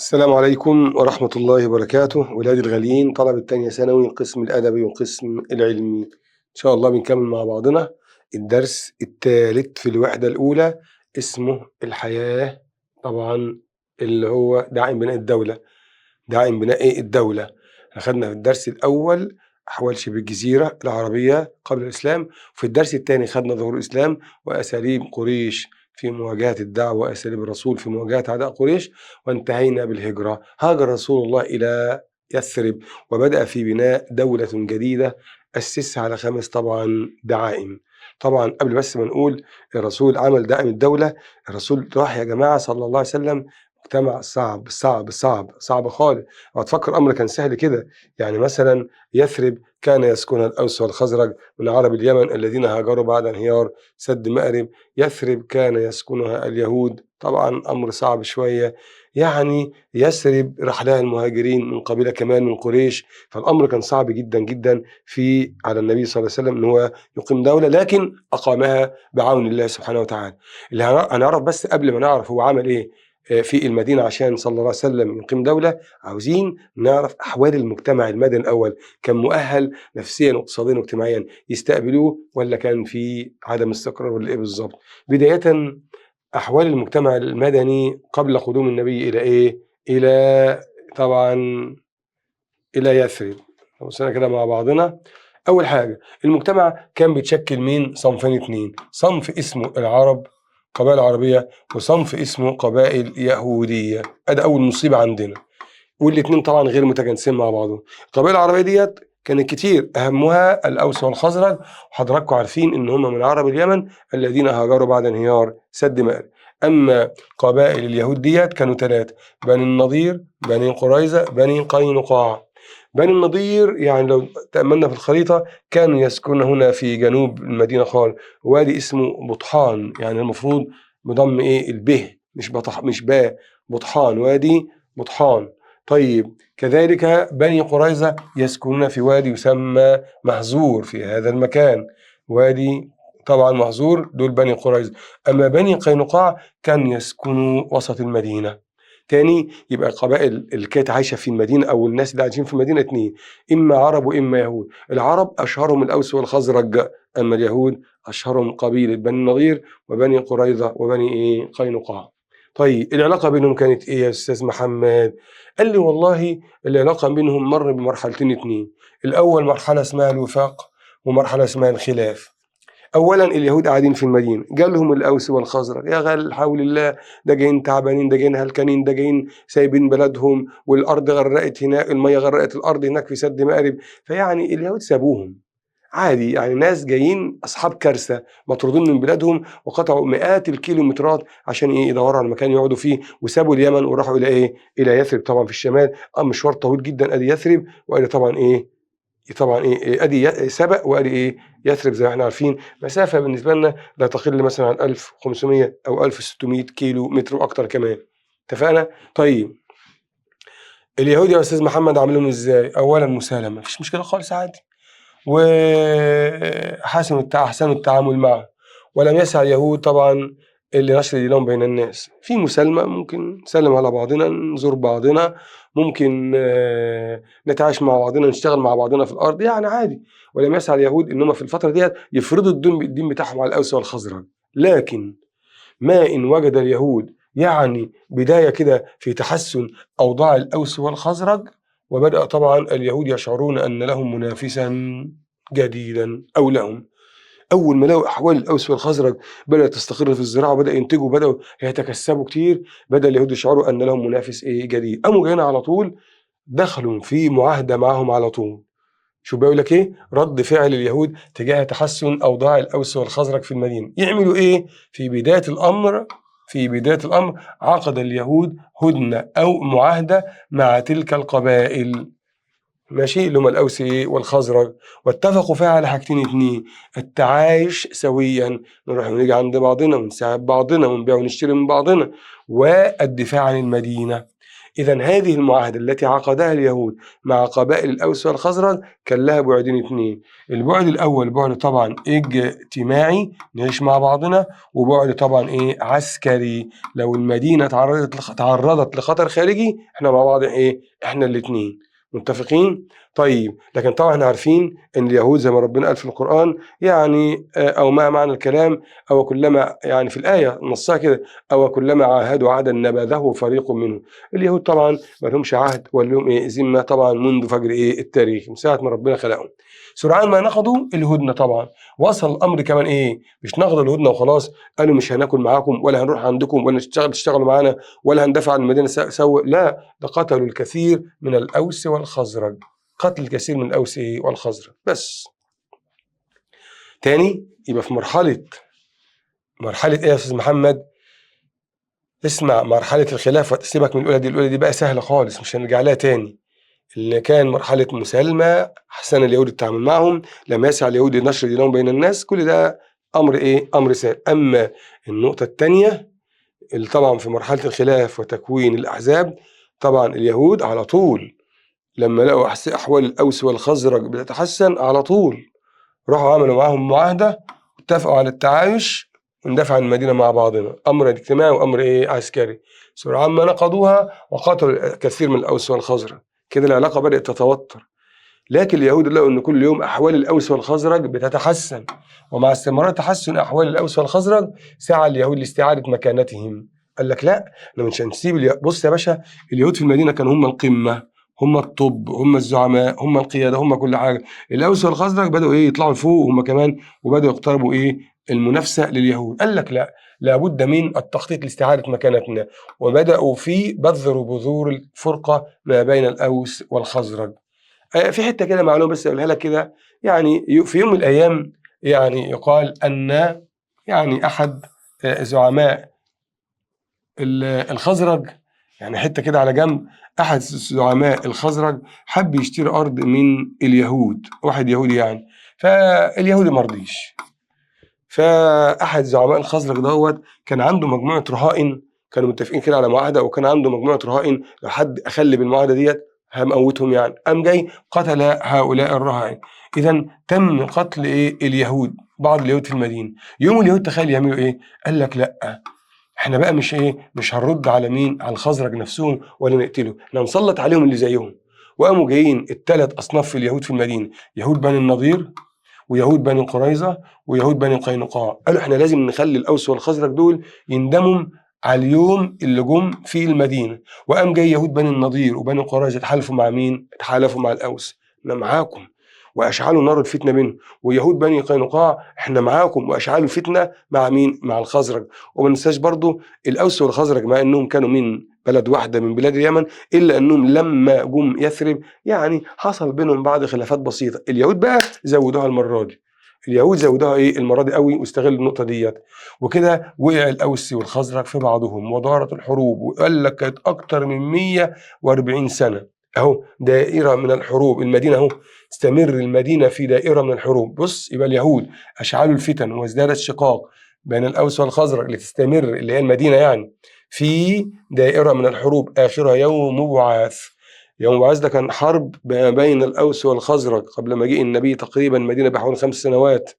السلام عليكم ورحمة الله وبركاته. ولادي الغاليين، طلبة تانية ثانوي، القسم الأدبي والقسم العلمي، إن شاء الله بنكمل مع بعضنا الدرس الثالث في الوحدة الأولى، اسمه الحياة، طبعا اللي هو دعائم بناء الدولة. دعائم بناء إيه؟ الدولة. أخدنا في الدرس الأول أحوال شبه الجزيرة العربية قبل الإسلام، وفي الدرس الثاني خدنا ظهور الإسلام وأساليب قريش في مواجهة الدعوة وأساليب الرسول في مواجهة أعداء قريش، وانتهينا بالهجرة. هاجر رسول الله إلى يثرب وبدأ في بناء دولة جديدة أسسها على 5 طبعا دعائم. طبعا قبل بس ما نقول الرسول عمل دعائم الدولة، الرسول راح يا جماعة صلى الله عليه وسلم مجتمع صعب صعب صعب صعب خالص. وهتفكر أمر كان سهل كده، يعني مثلا يثرب كان يسكنها الأوس والخزرج من عرب اليمن الذين هاجروا بعد انهيار سد مأرب. يثرب كان يسكنها اليهود، طبعا أمر صعب شوية. يعني يثرب رحلها المهاجرين من قبيلة كمان من قريش، فالأمر كان صعب جدا جدا في على النبي صلى الله عليه وسلم إن هو يقيم دولة، لكن أقامها بعون الله سبحانه وتعالى. اللي هنعرف بس قبل ما نعرف هو عمل إيه في المدينة عشان صلى الله عليه وسلم يقيم دولة، عاوزين نعرف أحوال المجتمع المدني الأول. كان مؤهل نفسيا واقتصاديا واجتماعيا يستقبلوه، ولا كان في عدم استقرار، ولا إيه بالظبط؟ بداية أحوال المجتمع المدني قبل قدوم النبي إلى إيه؟ إلى طبعا إلى يثرب. بصينا كده مع بعضنا. أول حاجة المجتمع كان بيتشكل من صنفين اتنين، صنف اسمه العرب قبائل عربية، وصنف اسمه قبائل يهودية. ادي أول مصيبة عندنا، والاتنين طبعا غير متجانسين مع بعضهم. القبائل العربية ديت كانت كتير، أهمها الأوس والخزرج، وحضراتكم عارفين إن هم من عرب اليمن الذين هاجروا بعد انهيار سد مأرب. أما قبائل اليهود ديت كانوا 3: بني النضير، بني قريظة، بني قينقاع. بني النضير يعني لو تأملنا في الخريطة كانوا يسكنون هنا في جنوب المدينة خالص، وادي اسمه بطحان، يعني المفروض بضم إيه؟ الب، مش بطح، مش با، بطحان، وادي بطحان. طيب كذلك بني قريظة يسكنون في وادي يسمى محزور في هذا المكان، وادي طبعا محزور، دول بني قريظة. أما بني قينقاع كانوا يسكنوا وسط المدينة. تاني يبقى القبائل اللي كانت عايشة في المدينة أو الناس اللي عايشين في المدينة 2، إما عرب وإما يهود. العرب أشهرهم الأوس والخزرج، أما اليهود أشهرهم قبيلة بني النضير وبني قريظة وبني إيه؟ قينقاع. طيب العلاقة بينهم كانت إيه يا أستاذ محمد؟ قال لي والله العلاقة بينهم مر بمرحلتين 2. الأول مرحلة اسمها الوفاق، ومرحلة اسمها الخلاف. أولا اليهود قاعدين في المدينة، جالهم الأوس والخزرج، يا غال حول الله، ده جايين تعبانين، ده جايين هلكانين، ده جايين سايبين بلدهم، والأرض غرقت هناك، المية غرقت الأرض هناك في سد مأرب. فيعني اليهود سابوهم عادي، يعني ناس جايين أصحاب كارثة، مطرودين من بلادهم وقطعوا مئات الكيلومترات عشان إيه؟ يدوروا على مكان يقعدوا فيه، وسابوا اليمن وراحوا إلى إيه؟ إلى يثرب طبعا في الشمال. مشوار طويل جدا، أدي يثرب وأدي طبعا إيه؟ طبعا إيه؟ أدي سبأ وأدي إيه؟ يثرب. زي ما احنا عارفين مسافة بالنسبة لنا لا تقل مثلا عن 1500 أو 1600 كيلو متر وأكتر كمان. اتفقنا؟ طيب اليهود يا أستاذ محمد عاملهم إزاي؟ أولا مسالمة، مفيش مشكلة خالص، عادي، وحسنوا أحسنوا التعامل معه، ولم يسعى اليهود طبعا اللي نشر دينهم بين الناس. في مسالمة، ممكن نسلم على بعضنا، نزور بعضنا، ممكن نتعايش مع بعضنا، نشتغل مع بعضنا في الأرض، يعني عادي. ولم يسعى اليهود إن هم في الفترة ديت يفرضوا الدين بتاعهم على الأوس والخزرج. لكن ما إن وجد اليهود يعني بداية كده في تحسن أوضاع الأوس والخزرج، وبدأ طبعا اليهود يشعرون أن لهم منافسا جديدا أو لهم. أول ما لقوا أحوال الأوس والخزرج بدأت تستقر في الزراعة وبدأ ينتجوا وبدأوا يتكسبوا كتير، بدأ اليهود يشعروا أن لهم منافس إيه؟ جديد. قاموا جايين على طول دخلوا في معاهدة معهم على طول. شو بيقول لك إيه؟ رد فعل اليهود تجاه تحسن أوضاع الأوس والخزرج في المدينة. يعملوا إيه؟ في بداية الأمر عقد اليهود هدنة أو معاهدة مع تلك القبائل، ماشي، اللي هم الأوس والخزرج، واتفقوا فيها على حاجتين 2: التعايش سويا، نروح ونيجي عند بعضنا ونساعد بعضنا ونبيع ونشتري من بعضنا، والدفاع عن المدينة. إذا هذه المعاهدة التي عقدها اليهود مع قبائل الأوس والخزرج كان لها بعدين اثنين. البعد الأول بعد طبعا اجتماعي، نعيش مع بعضنا، وبعد طبعا ايه؟ عسكري. لو المدينة تعرضت لخطر خارجي احنا مع بعض ايه؟ احنا الاثنين متفقين. طيب لكن طبعا احنا عارفين ان اليهود زي ما ربنا قال في القرآن يعني او ما معنى الكلام، او كلما يعني في الآية نصها كده، او كلما عاهدوا عهدا نبذه فريق منهم. اليهود طبعا ما لهمش عهد ولا لهم ايه ذمة طبعا منذ فجر ايه التاريخ، من ساعة ما ربنا خلقهم. سرعان ما نقضوا الهدنة طبعا. وصل الأمر كمان ايه، مش نقضوا الهدنة وخلاص، قالوا مش هناكل معاكم ولا هنروح عندكم ولا تشتغلوا معانا ولا هندفع عن المدينة سوا، لا ده قتلوا الكثير من الأوس والخزرج، قتل الكثير من الأوس والخزرج. بس تاني يبقى في مرحلة ايه يا أستاذ محمد؟ اسمع، مرحلة الخلافة، سيبك من الأولى دي، الأولى دي بقى سهلة خالص مش هنرجع لها تاني. اللي كان مرحلة مسالمة، حسن اليهود التعامل معهم، لم يسعى اليهود لنشر دينهم بين الناس، كل ده أمر إيه؟ أمر سهل. أما النقطة الثانية اللي طبعا في مرحلة الخلاف وتكوين الأحزاب، طبعا اليهود على طول لما لقوا أحوال الأوس والخزرج بتتحسن على طول راحوا عملوا معاهم معاهدة، اتفقوا على التعايش وندافع عن المدينة مع بعضنا، أمر اجتماعي وأمر إيه عسكري. سرعان ما نقضوها وقتلوا كثير من الأوس والخزرج. كده العلاقة بدأت تتوتر. لكن اليهود لقوا إن كل يوم أحوال الأوس والخزرج بتتحسن، ومع استمرار تحسن أحوال الأوس والخزرج سعى اليهود لاستعادة مكانتهم. قال لك لا، احنا مش هنسيب. بص يا باشا، اليهود في المدينة كانوا هم القمة، هم الطب، هم الزعماء، هم القيادة، هم كل حاجة. الأوس والخزرج بدأوا إيه يطلعوا لفوق هم كمان، وبدأوا يقتربوا إيه المنافسة لليهود. قال لك لا، لابد من التخطيط لاستعادة مكانتنا، وبدأوا في بذر بذور الفرقة ما بين الأوس والخزرج. في حتة كده معلومة بس أقولها لك كده، يعني في يوم من الأيام يعني يقال أن يعني أحد زعماء الخزرج، يعني حتة كده على جنب، أحد زعماء الخزرج حب يشتري أرض من اليهود، واحد يهودي يعني، فاليهودي مرضيش. فأحد زعماء الخزرج دوت كان عنده مجموعة رهائن، كانوا متفقين كده على معاهدة، وكان عنده مجموعة رهائن لو حد أخل بالمعاهدة ديت هموتهم يعني. قام جاي قتل هؤلاء الرهائن. إذا تم قتل إيه اليهود، بعض اليهود في المدينة. يوم اليهود تخيل يعملوا إيه؟ قال لك لأ، احنا بقى مش ايه، مش هنرد على مين؟ على الخزرج نفسهم ولا نقتله، احنا هنسلط عليهم اللي زيهم. وقاموا جايين الثلاث اصناف في اليهود في المدينة، يهود بني النضير ويهود بني قريظة ويهود بني قينقاع. قالوا احنا لازم نخلي الاوس والخزرج دول يندموا على اليوم اللي جم في المدينة. وقام جاي يهود بني النضير وبني قريظة اتحالفوا مع مين؟ اتحالفوا مع الاوس، احنا معاكم، واشعلوا نار الفتنة بينهم. ويهود بني قينقاع احنا معاكم، واشعلوا الفتنة مع مين؟ مع الخزرج. وما ننساش برضو الاوس والخزرج مع انهم كانوا من بلد واحدة من بلاد اليمن، الا انهم لما جم يثرب يعني حصل بينهم بعض خلافات بسيطة. اليهود بقى زودوها المرة دي، اليهود زودوها ايه المرة دي قوي، واستغلوا النقطة ديت، وكده وقع الاوس والخزرج في بعضهم ودارت الحروب. وقال لك كانت اكتر من 140 سنة اهو دائرة من الحروب. المدينة اهو تستمر المدينة في دائرة من الحروب. بص، يبقى اليهود اشعلوا الفتن وازداد الشقاق بين الاوس والخزرج لتستمر اللي هي المدينة يعني في دائرة من الحروب، اخرها يوم بعاث. يوم بعاث ده كان حرب بين الاوس والخزرج قبل مجيء النبي تقريبا المدينة بحوالي 5 سنوات.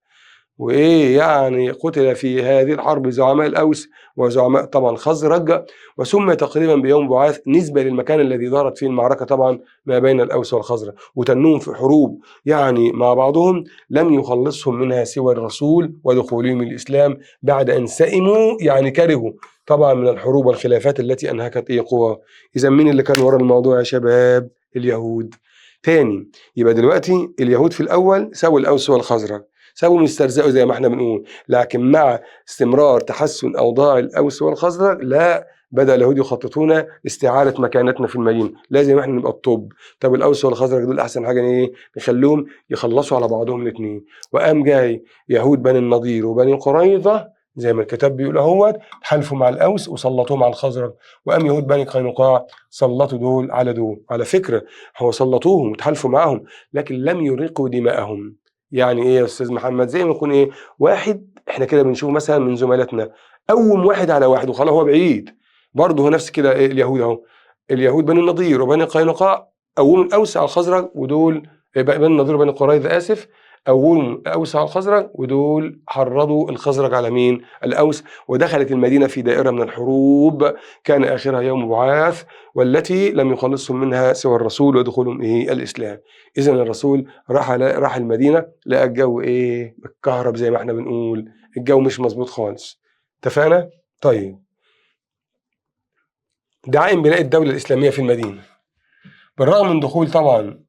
وايه يعني قتل في هذه الحرب زعماء الاوس وزعماء طبعا خزرج، وسمي تقريبا بيوم بعاث نسبه للمكان الذي دارت فيه المعركة طبعا ما بين الاوس والخزرج. وتنوم في حروب يعني مع بعضهم لم يخلصهم منها سوى الرسول ودخولهم الاسلام بعد ان سئموا يعني كرهوا طبعا من الحروب والخلافات التي انهكت ايه قوى. اذا مين اللي كان ورا الموضوع يا شباب؟ اليهود. تاني يبقى دلوقتي اليهود في الاول سووا الاوس والخزرج، سابوا يسترزقوا زي ما احنا بنقول، لكن مع استمرار تحسن اوضاع الاوس والخزرج لا، بدا اليهود يخططون لاستعادة مكانتنا في المدينة، لازم احنا نبقى الطب. طب الاوس والخزرج دول احسن حاجة ايه؟ نخليهم يخلصوا على بعضهم الاثنين. وقام جاي يهود بني النضير وبني قريظة زي ما الكتاب بيقول اهوت، تحالفوا مع الاوس وسلطوهم على الخزرج. وقام يهود بني قينقاع سلطوا دول على دول. على فكرة هو سلطوهم وتحالفوا معاهم، لكن لم يريقوا دماءهم. يعني ايه يا استاذ محمد؟ زي ما يكون ايه واحد احنا كده بنشوف مثلا من زملاتنا قوم واحد على واحد وخلاص هو بعيد، برضه هو نفس كده إيه اليهود اهو، اليهود بني النضير وبني قينقاع قوموا الأوس على الخزرج، ودول بني النضير وبني قريظة آسف، قوموا الأوس على الخزرج، ودول حرضوا الخزرج على مين؟ الأوس. ودخلت المدينة في دائرة من الحروب كان آخرها يوم بعاث، والتي لم يخلصهم منها سوى الرسول ودخولهم إيه؟ الإسلام. إذا الرسول راح المدينة لقى الجو إيه؟ متكهرب زي ما إحنا بنقول، الجو مش مظبوط خالص. اتفقنا؟ طيب، دعائم بناء الدولة الإسلامية في المدينة. بالرغم من دخول طبعا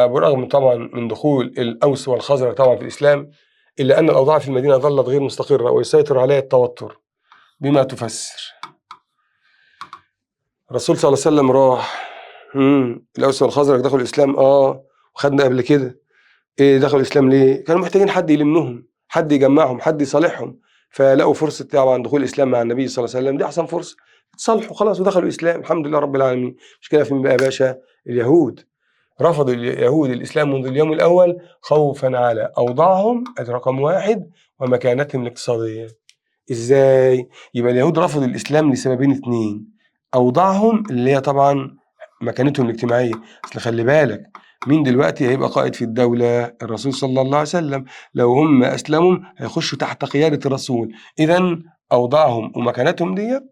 بالرغم طبعا من دخول الأوس والخزرج طبعا في الإسلام، إلا أن الأوضاع في المدينة ظلت غير مستقرة ويسيطر عليها التوتر، بما تفسر. الرسول صلى الله عليه وسلم راح الأوس والخزرج دخلوا الإسلام، وخدنا قبل كده إيه دخلوا الإسلام ليه؟ كانوا محتاجين حد يلمهم، حد يجمعهم، حد يصالحهم، فلقوا فرصة طبعا دخول الإسلام مع النبي صلى الله عليه وسلم، دي أحسن فرصة، اتصالحوا خلاص ودخلوا الإسلام، الحمد لله رب العالمين. مش كده فين بقى يا باشا؟ اليهود رفضوا اليهود الإسلام منذ اليوم الأول خوفا على أوضاعهم، رقم واحد، ومكانتهم الاقتصادية. إزاي؟ يبقى اليهود رفضوا الإسلام لسببين اتنين، أوضاعهم اللي هي طبعا مكانتهم الاجتماعية. أصل خلي بالك مين دلوقتي هيبقى قائد في الدولة؟ الرسول صلى الله عليه وسلم. لو هم أسلموا هيخشوا تحت قيادة الرسول، إذا أوضاعهم ومكانتهم ديت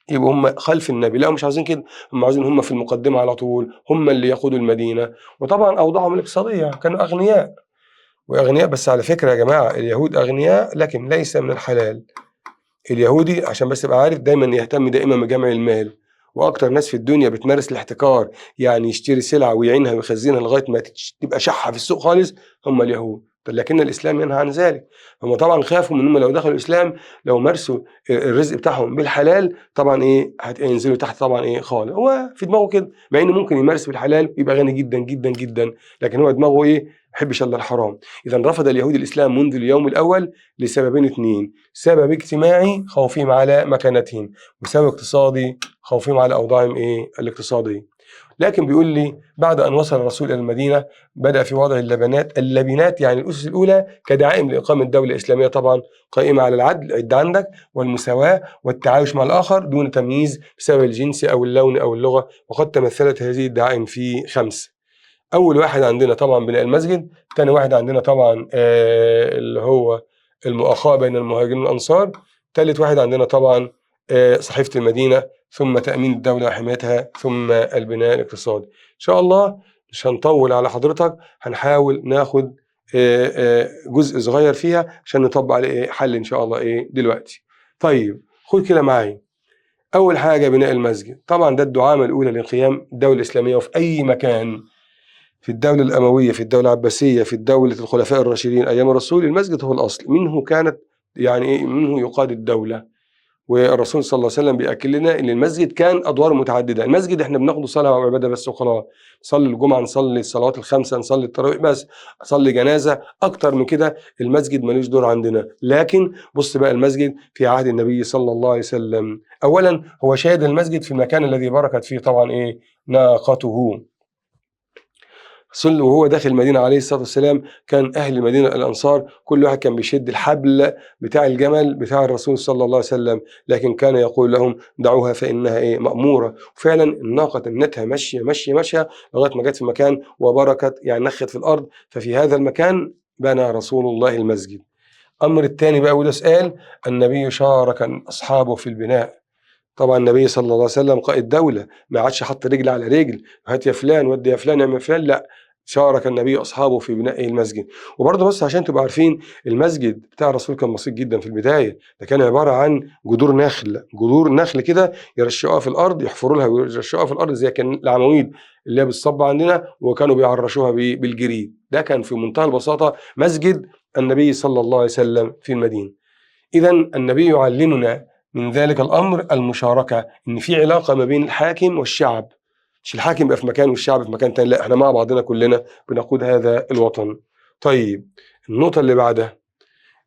يبقوا هم خلف النبي. لا، مش عاوزين كده، هم عاوزين هم في المقدمة على طول، هم اللي يقودوا المدينة. وطبعا أوضاعهم الاقتصادية، كانوا أغنياء وأغنياء. بس على فكرة يا جماعة اليهود أغنياء لكن ليس من الحلال. اليهودي عشان بس تبقى عارف دايما يهتم دائما بجمع المال، وأكتر ناس في الدنيا بتمارس الاحتكار، يعني يشتري سلعة ويعينها ويخزنها لغاية ما تبقى شحة في السوق خالص، هم اليهود. لكن الإسلام ينهى عن ذلك. هم طبعا خافوا من هم لو دخلوا الإسلام لو مارسوا الرزق بتاعهم بالحلال طبعا إيه هينزلوا تحت طبعا إيه خالص. هو في دماغه كده، مع إنه ممكن يمارس بالحلال يبقى غني جدا جدا جدا، لكن هو دماغه إيه؟ ما يحبش إلا الحرام. إذا رفض اليهود الإسلام منذ اليوم الأول لسببين اتنين، سبب اجتماعي خوفهم على مكانتهم، وسبب اقتصادي خوفهم على أوضاعهم إيه الاقتصادية. لكن بيقول لي بعد أن وصل الرسول إلى المدينة بدأ في وضع اللبنات يعني الأسس الأولى كدعائم لإقامة الدولة الإسلامية، طبعا قائمة على العدل عد عندك، والمساواة والتعايش مع الآخر دون تمييز بسبب الجنس أو اللون أو اللغة. وقد تمثلت هذه الدعائم في 5. أول واحد عندنا طبعا بناء المسجد، ثاني واحد عندنا طبعا اللي هو المؤاخاة بين المهاجرين والأنصار، ثالث واحد عندنا طبعا صحيفة المدينة، ثم تأمين الدولة وحمايتها، ثم البناء الاقتصادي. إن شاء الله مش هنطول على حضرتك، هنحاول ناخد جزء صغير فيها عشان نطبق عليه حل إن شاء الله دلوقتي. طيب خد كده معايا. أول حاجة بناء المسجد، طبعا ده الدعامة الأولى لقيام الدولة الإسلامية وفي أي مكان، في الدولة الأموية، في الدولة العباسية، في الدولة الخلفاء الراشدين أيام الرسول، المسجد هو الأصل، منه كانت يعني منه يقاد الدولة. والرسول صلى الله عليه وسلم بيأكد لنا ان المسجد كان ادوار متعددة. المسجد احنا بناخده صلاة وعباده بس وخلاص، نصلي الجمعة، نصلي الصلوات الخمسة، نصلي التراويح بس، نصلي جنازه، اكتر من كده المسجد ملوش دور عندنا. لكن بص بقى المسجد في عهد النبي صلى الله عليه وسلم، اولا هو شهد المسجد في المكان الذي بركت فيه طبعا ناقته. وهو داخل المدينة عليه الصلاة والسلام كان أهل المدينة الأنصار كل واحد كان بيشد الحبل بتاع الجمل بتاع الرسول صلى الله عليه وسلم، لكن كان يقول لهم دعوها فإنها مأمورة. وفعلا الناقة تنتها ماشية ماشية ماشية لغاية ما جت في مكان وبركت، يعني نخت في الأرض، ففي هذا المكان بنى رسول الله المسجد. أمر الثاني بقى وده سؤال، النبي شارك أصحابه في البناء. طبعا النبي صلى الله عليه وسلم قائد دولة، ما عادش حط رجل على رجل، هات يا فلان ودي يا فلان اعمل فلان، لا، شارك النبي أصحابه في بناء المسجد. وبرضه بس عشان تبقوا عارفين المسجد بتاع الرسول كان بسيط جدا في البداية، ده كان عبارة عن جذور نخل، جذور نخل كده يرشقوها في الأرض، يحفروا لها ويرشقوها في الأرض زي كان العواميد اللي هي بالصب عندنا، وكانوا بيعرشوها بالجريد. ده كان في منتهى البساطة مسجد النبي صلى الله عليه وسلم في المدينة. إذا النبي يعلمنا من ذلك الأمر المشاركة، إن في علاقة ما بين الحاكم والشعب، مش الحاكم يبقى في مكان والشعب في مكان تاني، لا، احنا مع بعضنا كلنا بنقود هذا الوطن. طيب النقطة اللي بعدها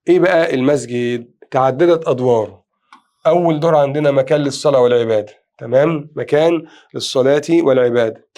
ايه بقى؟ المسجد تعددت أدواره. أول دور عندنا مكان للصلاة والعبادة، تمام، مكان للصلاة والعبادة.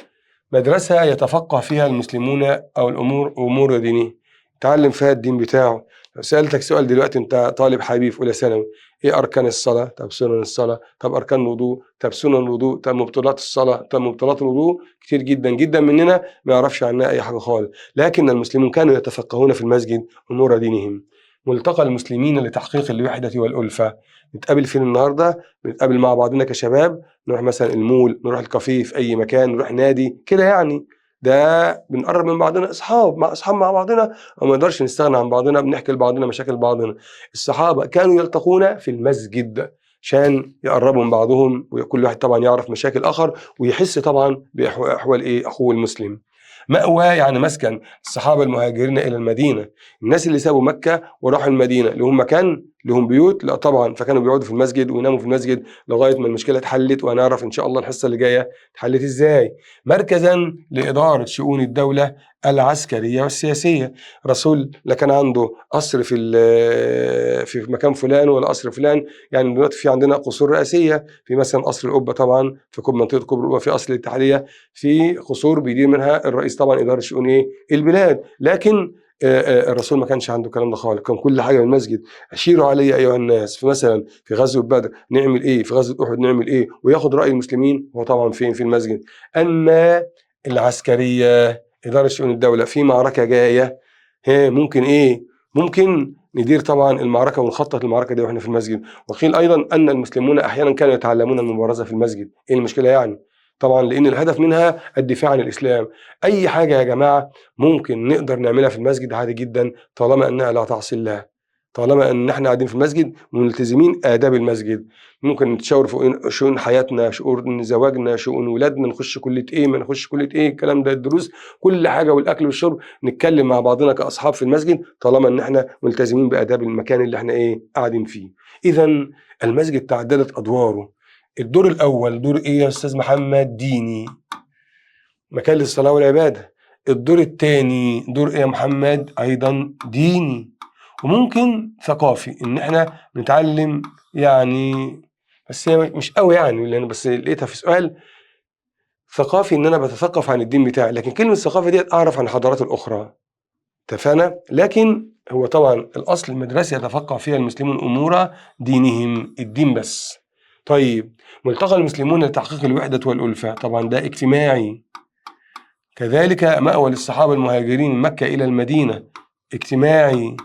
مدرسة يتفقه فيها المسلمون أو الأمور، أمور دينية، تعلم فيها الدين بتاعه. لو سألتك سؤال دلوقتي أنت طالب حبيب في أولى ثانوي، ايه اركان الصلاة؟ طب سنن الصلاة؟ طب اركان الوضوء؟ طب سنن الوضوء؟ طب مبطلات الصلاة؟ طب مبطلات الوضوء؟ كتير جدا جدا مننا ما يعرفش عنها اي حاجة خالص. لكن المسلمون كانوا يتفقهون في المسجد امور دينهم. ملتقى المسلمين لتحقيق الوحدة والألفة. نتقابل فين النهارده؟ نتقابل مع بعضنا كشباب، نروح مثلا المول، نروح الكافيه في اي مكان، نروح نادي كده يعني. ده بنقرب من بعضنا، اصحاب مع اصحاب مع بعضنا، وما نقدرش نستغنى عن بعضنا، بنحكي لبعضنا مشاكل بعضنا. الصحابة كانوا يلتقون في المسجد عشان يقربوا من بعضهم، وكل واحد طبعا يعرف مشاكل اخر ويحس طبعا باحوال ايه اخوه المسلم. مأوى يعني مسكن الصحابة المهاجرين إلى المدينة، الناس اللي سابوا مكة وراحوا المدينة لهم مكان لهم بيوت؟ لا طبعا، فكانوا بيقعدوا في المسجد ويناموا في المسجد لغاية ما المشكلة اتحلت، وهنعرف إن شاء الله الحصة اللي جاية اتحلت إزاي. مركزا لإدارة شؤون الدولة العسكرية والسياسية. رسول لا كان عنده قصر في مكان فلان ولا قصر فلان، يعني دلوقتي في عندنا قصور رئاسية، في مثلا قصر القبة طبعا في منطقة كوبري القبة، في قصر الاتحادية، في قصور بيدير منها الرئيس طبعا إدارة شؤون إيه البلاد. لكن الرسول ما كانش عنده الكلام ده خالص، كان كل حاجة من المسجد. اشيروا علي ايها الناس، في مثلا في غزوة بدر نعمل ايه، في غزوة احد نعمل ايه، وياخد راي المسلمين هو طبعا فين؟ في المسجد. اما العسكرية ادارة شؤون الدولة، في معركة جاية ممكن ايه؟ ممكن ندير طبعا المعركة ونخطط المعركة دي واحنا في المسجد. وقيل ايضا ان المسلمون احيانا كانوا يتعلمون المبارزة في المسجد. ايه المشكلة يعني؟ طبعا لان الهدف منها الدفاع عن الاسلام. اي حاجة يا جماعة ممكن نقدر نعملها في المسجد عادي جدا، طالما انها لا تعصي الله، طالما ان احنا قاعدين في المسجد وملتزمين اداب المسجد. ممكن نتشاور في شؤون حياتنا، شؤون زواجنا، شؤون ولادنا، نخش كليه ايه ما نخش كليه ايه، الكلام ده، الدروس، كل حاجة، والاكل والشرب، نتكلم مع بعضنا كاصحاب في المسجد طالما ان احنا ملتزمين باداب المكان اللي احنا ايه قاعدين فيه. اذا المسجد تعددت ادواره. الدور الاول دور ايه يا استاذ محمد؟ ديني، مكان للصلاة والعبادة. الدور الثاني دور ايه يا محمد؟ ايضا ديني، وممكن ثقافي، ان احنا نتعلم يعني، بس هي مش قوي يعني، لان بس لقيتها في سؤال ثقافي ان انا بتثقف عن الدين بتاعي، لكن كلمة ثقافة ديت اعرف عن الحضارات الاخرى. اتفقنا؟ لكن هو طبعا الاصل المدرسة يتفقه فيها المسلمون امور دينهم، الدين بس. طيب ملتقى المسلمون لتحقيق الوحدة والألفة، طبعا ده اجتماعي. كذلك مأوى للصحابة المهاجرين من مكة إلى المدينة، اجتماعي.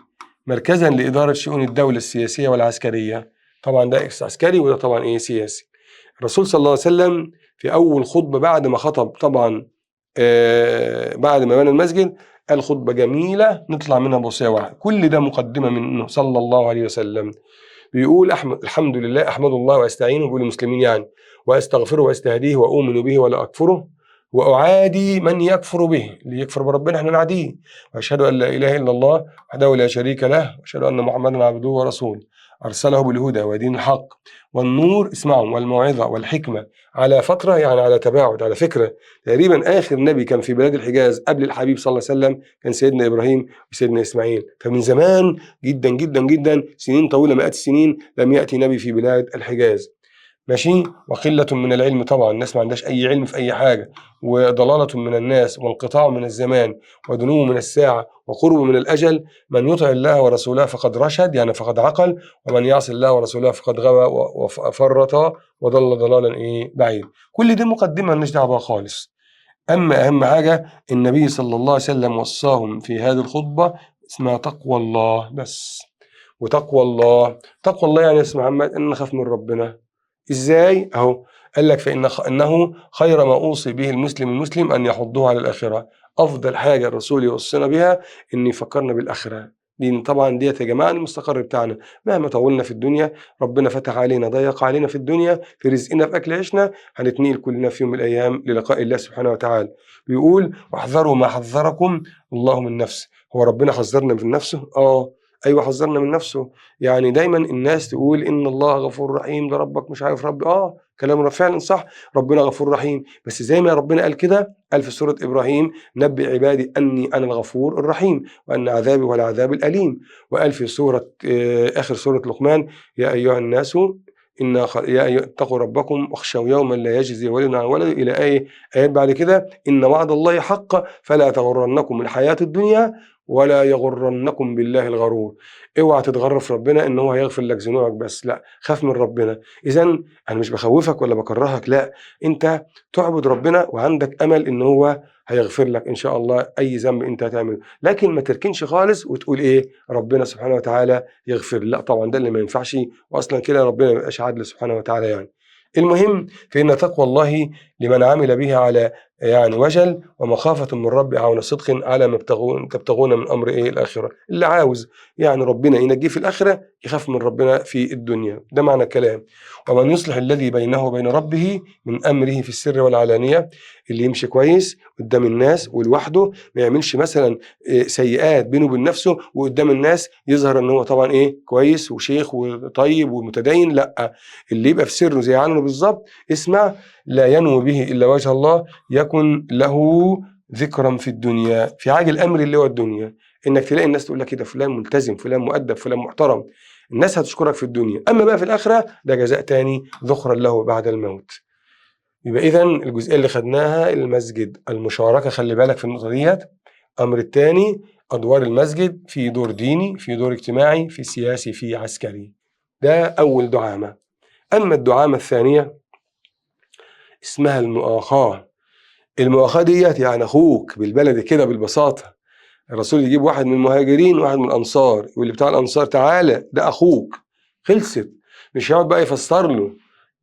مركزا لإدارة شؤون الدولة السياسية والعسكرية، طبعا ده عسكري وده طبعا إيه سياسي. الرسول صلى الله عليه وسلم في أول خطبة بعد ما خطب طبعا بعد ما بنى المسجد قال خطبة جميلة نطلع منها بوصية واحدة، كل ده مقدمة منه صلى الله عليه وسلم. بيقول أحمد الحمد لله، أحمد الله وأستعينه، بيقول المسلمين يعني، وأستغفره وأستهديه وأؤمن به ولا أكفره، وأعادي من يكفر به، اللي يكفر بربنا احنا نعاديه، وأشهد أن لا إله إلا الله وحده لا شريك له، وأشهد أن محمدا عبده ورسوله، أرسله بالهدى ودين الحق والنور، اسمعوا، والموعظة والحكمة، على فترة يعني على تباعد. على فكرة تقريبا آخر نبي كان في بلاد الحجاز قبل الحبيب صلى الله عليه وسلم كان سيدنا إبراهيم وسيدنا إسماعيل، فمن زمان جدا جدا جدا، سنين طويلة مئات السنين، لم يأتي نبي في بلاد الحجاز. ماشي. وقلة من العلم، طبعا الناس ما عندهاش أي علم في أي حاجة، وضلالة من الناس، وانقطاع من الزمان، ودنو من الساعة، وقرب من الأجل. من يطع الله ورسوله فقد رشد، يعني فقد عقل، ومن يعص الله ورسوله فقد غوى وفرط وضل ضلالا إيه بعيد. كل دي مقدمة مالناش دعوة بها خالص. أما أهم حاجة النبي صلى الله عليه وسلم وصاهم في هذه الخطبة اسمها تقوى الله بس. وتقوى الله، تقوى الله يعني يا أستاذ محمد أن نخاف من ربنا. ازاي؟ اهو قال لك فانه خير ما اوصي به المسلم المسلم ان يحضه على الاخرة. افضل حاجة الرسول يوصينا بها ان يفكرنا بالاخرة، لان طبعا ديت يا جماعة المستقر بتاعنا. مهما طولنا في الدنيا، ربنا فتح علينا ضيق علينا في الدنيا، في رزقنا، في اكل عيشنا، هنتنقل كلنا في يوم من الايام للقاء الله سبحانه وتعالى. بيقول واحذروا ما حذركم الله من نفسه. هو ربنا حذرنا من نفسه؟ ايوه حذرنا من نفسه. يعني دايما الناس تقول ان الله غفور رحيم، ده ربك مش عارف ربي، كلامنا فعلا صح، ربنا غفور رحيم، بس زي ما ربنا قال كده، قال في سورة ابراهيم نبئ عبادي اني انا الغفور الرحيم وان عذابي هو العذاب الاليم. وقال في سورة اخر سورة لقمان يا ايها الناس ان اتقوا ربكم واخشوا يوما لا يجزي ولد عن ولد، الى ايه ايات بعد كده، ان وعد الله حق فلا تغرنكم الحياة الدنيا ولا يغرنكم بالله الغرور. اوعى تتغر في ربنا ان هو هيغفر لك ذنوبك بس، لا، خاف من ربنا. اذا انا مش بخوفك ولا بكرهك، لا، انت تعبد ربنا وعندك امل ان هو هيغفر لك ان شاء الله اي ذنب انت هتعمله، لكن ما تركنش خالص وتقول ايه ربنا سبحانه وتعالى يغفر، لا طبعا ده اللي ما ينفعش، واصلا كده ربنا ما يبقاش عادل سبحانه وتعالى يعني. المهم فإن تقوى الله لمن عمل بها على يعني وجل ومخافة من رب عون صدق على ما تبتغون من أمر إيه الآخرة. اللي عاوز يعني ربنا ينجيه في الآخرة يخاف من ربنا في الدنيا، ده معنى الكلام. ومن يصلح الذي بينه وبين ربه من أمره في السر والعلانية، اللي يمشي كويس قدام الناس ولوحده، ما يعملش مثلا سيئات بينه وبين نفسه وقدام الناس يظهر ان هو طبعا ايه كويس وشيخ وطيب ومتدين، لا، اللي يبقى في سره زي عنه بالظبط. اسمع، لا ينوي به إلا وجه الله يكن له ذكرا في الدنيا، في عاجل الأمر اللي هو الدنيا، إنك تلاقي الناس تقول لك كده فلان ملتزم، فلان مؤدب، فلان محترم، الناس هتشكرك في الدنيا. أما بقى في الآخرة ده جزاء تاني ذخرا له بعد الموت. يبقى إذن الجزئية اللي خدناها المسجد، المشاركة، خلي بالك في النقطة ديت. الأمر التاني أدوار المسجد، في دور ديني، في دور اجتماعي، في سياسي، في عسكري. ده أول دعامة. أما الدعامة الثانية اسمها المؤاخاة. المؤاخاة ديت يعني أخوك بالبلد كده بالبساطة. الرسول يجيب واحد من المهاجرين وواحد من الأنصار، واللي بتاع الأنصار تعالى ده أخوك، خلصت، مش هيقعد بقى يفسر له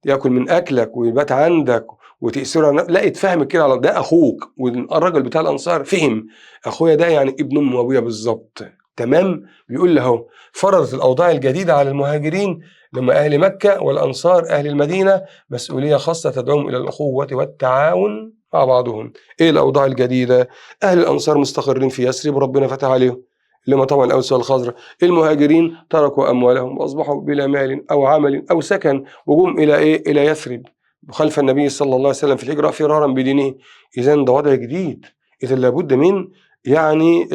ياكل من أكلك ويبات عندك وتأثيره، لا، اتفهم كده على ده أخوك. والراجل بتاع الأنصار فهم أخويا ده يعني ابن أم وأبويا بالظبط، تمام. بيقول له فرضت الأوضاع الجديدة على المهاجرين لما أهل مكة والأنصار أهل المدينة مسؤولية خاصة تدعوهم إلى الأخوة والتعاون مع بعضهم. إيه الأوضاع الجديدة؟ أهل الأنصار مستقرين في يثرب وربنا فتح عليهم، اللي هم طبعا الأوس والخزرج. المهاجرين تركوا أموالهم وأصبحوا بلا مال أو عمل أو سكن، وجم إلى إيه؟ إلى يثرب خلف النبي صلى الله عليه وسلم في الهجرة فرارا بدينه. إذا ده وضع جديد، إذا لابد من يعني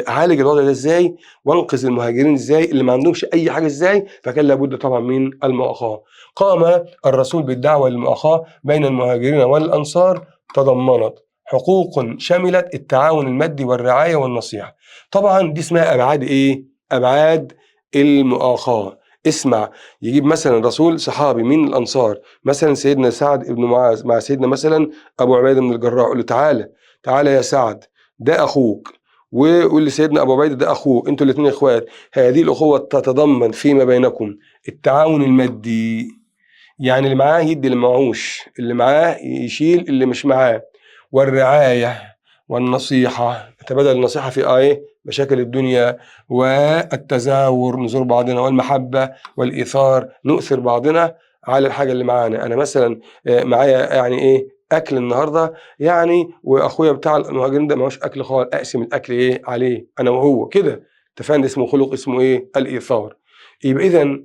اعالج الوضع ده ازاي، وانقذ المهاجرين ازاي اللي ما عندهمش اي حاجة ازاي. فكان لابد طبعا من المؤاخاه. قام الرسول بالدعوة للمؤاخاه بين المهاجرين والانصار، تضمنت حقوق شملت التعاون المادي والرعاية والنصيحة. طبعا دي اسمها ابعاد ايه؟ ابعاد المؤاخاه. اسمع، يجيب مثلا رسول صحابي من الانصار، مثلا سيدنا سعد بن معاذ مع سيدنا مثلا ابو عبيده بن الجراح، يقول له تعالى تعالى يا سعد ده اخوك، ويقول لسيدنا ابو عبيده ده اخوه، انتوا الاثنين اخوات، هذه الاخوة تتضمن فيما بينكم التعاون المادي، يعني اللي معاه يدي اللي معهوش، اللي معاه يشيل اللي مش معاه، والرعاية والنصيحة، نتبادل النصيحة في ايه مشاكل الدنيا، والتزاور نزور بعضنا، والمحبة والايثار، نؤثر بعضنا على الحاجة اللي معانا. انا مثلا معايا يعني ايه اكل النهارده يعني، واخويا بتاع المهاجرين ده معهوش اكل خالص، اقسم الاكل ايه عليه انا وهو كده، اتفقنا؟ اسمه خلق اسمه ايه؟ الايثار. يبقى اذا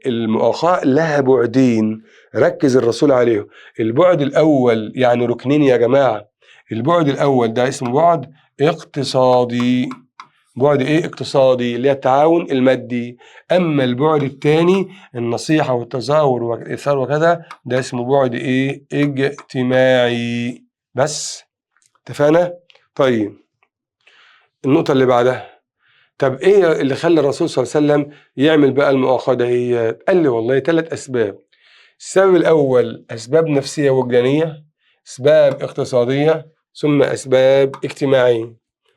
المؤاخاه لها بعدين، ركز الرسول عليهم. البعد الاول يعني ركنين يا جماعة. البعد الاول ده اسمه بعد اقتصادي، بعد ايه؟ اقتصادي، اللي هي التعاون المادي. اما البعد الثاني النصيحة والتزاور والايثار وكذا، ده اسمه بعد ايه؟ اجتماعي. بس اتفقنا؟ طيب النقطة اللي بعدها، طب ايه اللي خلى الرسول صلى الله عليه وسلم يعمل بقى المؤاخاه دهيت؟ قال لي والله 3 اسباب. السبب الاول اسباب نفسية وجدانيه، اسباب اقتصادية، ثم اسباب اجتماعية.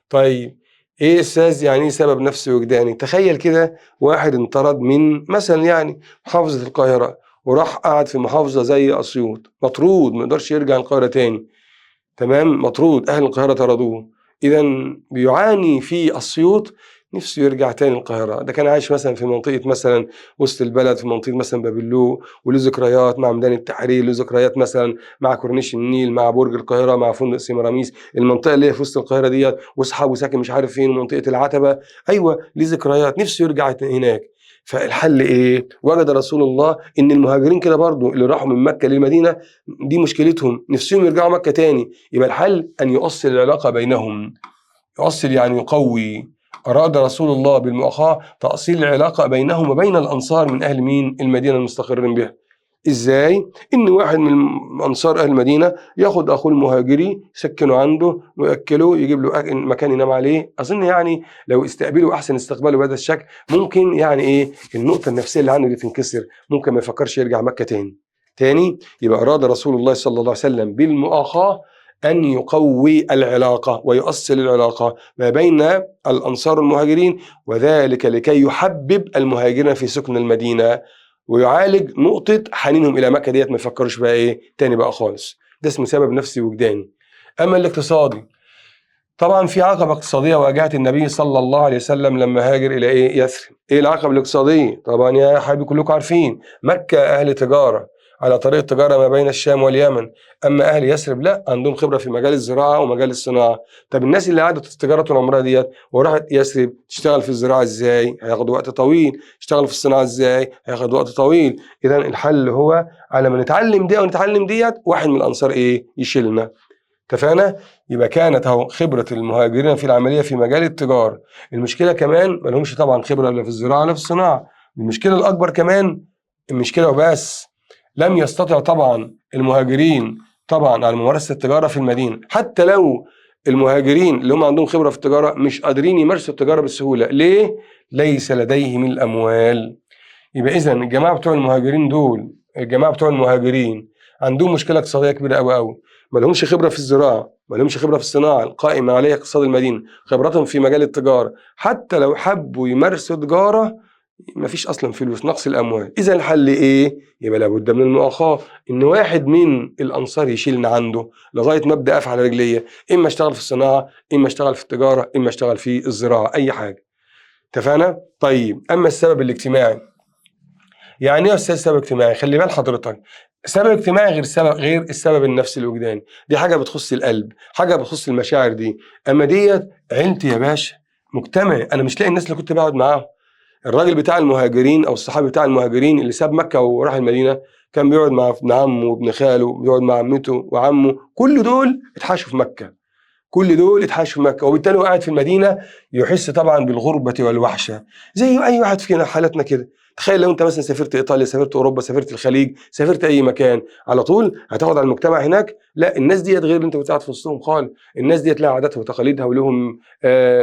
طيب ايه استاذ يعني ايه سبب نفسي وجداني؟ تخيل كده واحد انطرد من مثلا يعني محافظة القاهرة وراح قعد في محافظة زي اسيوط، مطرود، ما يقدرش يرجع القاهرة تاني، تمام، مطرود، اهل القاهرة طردوه، اذا بيعاني في اسيوط، نفسه يرجع تاني القاهرة. ده كان عايش مثلا في منطقة مثلا وسط البلد، في منطقة مثلا بابلو، وله ذكريات مع ميدان التحرير، له ذكريات مثلا مع كورنيش النيل، مع برج القاهرة، مع فندق سيمراميس، المنطقة اللي هي في وسط القاهرة ديت، واصحابه ساكن مش عارف فين، منطقة العتبة، أيوة ليه ذكريات، نفسه يرجع هناك. فالحل ايه؟ وجد رسول الله ان المهاجرين كده برضو اللي راحوا من مكة للمدينة دي مشكلتهم، نفسهم يرجعوا مكة تاني. يبقى الحل ان يؤصل العلاقة بينهم. يؤصل يعني يقوي. أراد رسول الله بالمؤاخاة تأصيل العلاقة بينهم وبين الأنصار من أهل مين؟ المدينة المستقرين بها. ازاي؟ ان واحد من انصار اهل المدينة ياخد اخوه المهاجري يسكنه عنده وياكله، يجيب له مكان ينام عليه. اظن يعني لو استقبله احسن استقباله بهذا الشكل ممكن يعني ايه النقطة النفسية اللي عنده دي تنكسر، ممكن ما يفكرش يرجع مكة تاني. يبقى اراد رسول الله صلى الله عليه وسلم بالمؤاخاه أن يقوي العلاقة ويؤصل العلاقة ما بين الأنصار والمهاجرين، وذلك لكي يحبب المهاجرين في سكن المدينة ويعالج نقطة حنينهم إلى مكة ديت، ما يفكروش بقى إيه تاني بقى خالص. ده اسمه سبب نفسي وجداني. أما الاقتصادي، طبعا في عقبة اقتصادية واجهت النبي صلى الله عليه وسلم لما هاجر إلى إيه؟ يثرب. إيه العقبة الاقتصادية؟ طبعا يا حبيبي كلكم عارفين مكة أهل تجارة، على طريق التجارة ما بين الشام واليمن. أما أهل يثرب لا، عندهم خبرة في مجال الزراعة ومجال الصناعة. طب الناس اللي قعدت في التجارة طول عمرها ديت وراحت يثرب تشتغل في الزراعة إزاي؟ هياخد وقت طويل. تشتغل في الصناعة إزاي؟ هياخد وقت طويل. إذا الحل هو على ما نتعلم دي أو نتعلم ديت واحد من الأنصار إيه؟ يشيلنا. اتفقنا؟ يبقى كانت اهو خبرة المهاجرين في العملية في مجال التجارة. المشكلة كمان ما لهمش طبعا خبرة لا في الزراعة ولا في الصناعة. المشكلة الأكبر كمان، المشكلة وبس، لم يستطع طبعا المهاجرين طبعا على ممارسة التجارة في المدينة. حتى لو المهاجرين اللي هم عندهم خبرة في التجارة مش قادرين يمارسوا التجارة بسهولة. ليه؟ ليس لديهم الأموال. يبقى إذا الجماعة بتوع المهاجرين دول، الجماعة بتوع المهاجرين عندهم مشكلة اقتصادية كبيرة أوي أوي، ما لهمش خبرة في الزراعة، ما لهمش خبرة في الصناعة القائمة عليها اقتصاد المدينة، خبرتهم في مجال التجارة. حتى لو حبوا يمارسوا تجارة مفيش اصلا فلوس، نقص الاموال. اذا الحل ايه؟ يبقى لابد من المؤاخاه، ان واحد من الانصار يشيلنا عنده لغاية ما ابدا اقف على رجليه، اما اشتغل في الصناعة، اما اشتغل في التجارة، اما اشتغل في الزراعة، اي حاجة. اتفقنا؟ طيب اما السبب الاجتماعي، يعني ايه يا استاذ سبب اجتماعي؟ خلي بال حضرتك، سبب اجتماعي غير سبب، غير السبب النفسي الوجداني. دي حاجة بتخص القلب، حاجة بتخص المشاعر دي. اما ديت عيلتي يا باشا، مجتمعي، انا مش لاقي الناس اللي كنت بقعد معاهم. الراجل بتاع المهاجرين او الصحابي بتاع المهاجرين اللي ساب مكة وراح المدينة كان بيقعد مع ابن عمه وابن خاله، بيقعد مع عمته وعمه، كل دول اتحاشوا في مكة، كل دول اتحاشوا في مكة، وبالتالي هو قاعد في المدينة يحس طبعا بالغربة والوحشه زي اي واحد فينا حالتنا كده. تخيل لو انت مثلا سافرت ايطاليا، سافرت اوروبا، سافرت الخليج، سافرت اي مكان، على طول هتقعد على المجتمع هناك؟ لا، الناس ديت غير اللي انت كنت قاعد في وسطهم خالص. الناس ديت لها عاداتها وتقاليدها ولهم